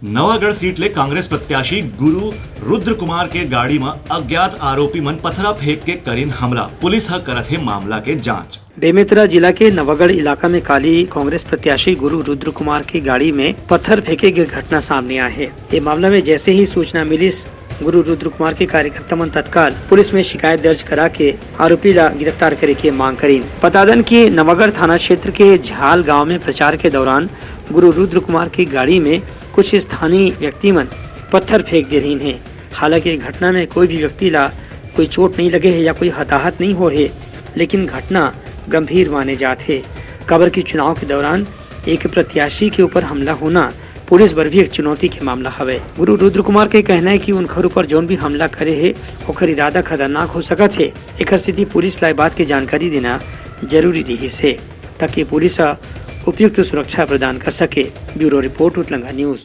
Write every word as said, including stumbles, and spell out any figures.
Navagarh seat ले कांग्रेस प्रत्याशी गुरु रुद्र कुमार के गाड़ी म अज्ञात आरोपी मन पथरा फेंक के करिन हमला, पुलिस ह करत हे मामला के जांच। बेमेतरा जिला के नवागढ़ इलाका में काली कांग्रेस प्रत्याशी गुरु रुद्र कुमार की गाड़ी में पत्थर फेंके के घटना सामने आए हे। ये मामला में जैसे ही सूचना मिलिस, गुरु रुद्र कुमार के कार्यकर्ता मन तत्काल पुलिस में शिकायत दर्ज करा के आरोपी ला गिरफ्तार करे के मांग करिन। बता दन कि नवागढ़ थाना क्षेत्र के झाल गांव में प्रचार के दौरान गुरु रुद्र कुमार की गाड़ी में कुछ स्थानीय व्यक्ति मन पत्थर फेंक दे रहिन हे। हालांकि घटना में कोई भी व्यक्ति ला कोई चोट नहीं लगे हे या कोई हताहत नहीं हो हे, लेकिन घटना गंभीर माने जात हे, काबर कि चुनाव के दौरान एक प्रत्याशी के ऊपर हमला होना पुलिस बर भी एक चुनौती के मामला हवे। गुरु रुद्र कुमार के कहना है कि उनकर ऊपर जौन भी हमला करे हे, ओकर इरादा खतरनाक हो सकत हे। एकर सेती पुलिस ला ए बात के जानकारी देना जरूरी रहिस हे, ताकि पुलिस ह उपयुक्त सुरक्षा प्रदान कर सके। Bureau report, Utlanga news.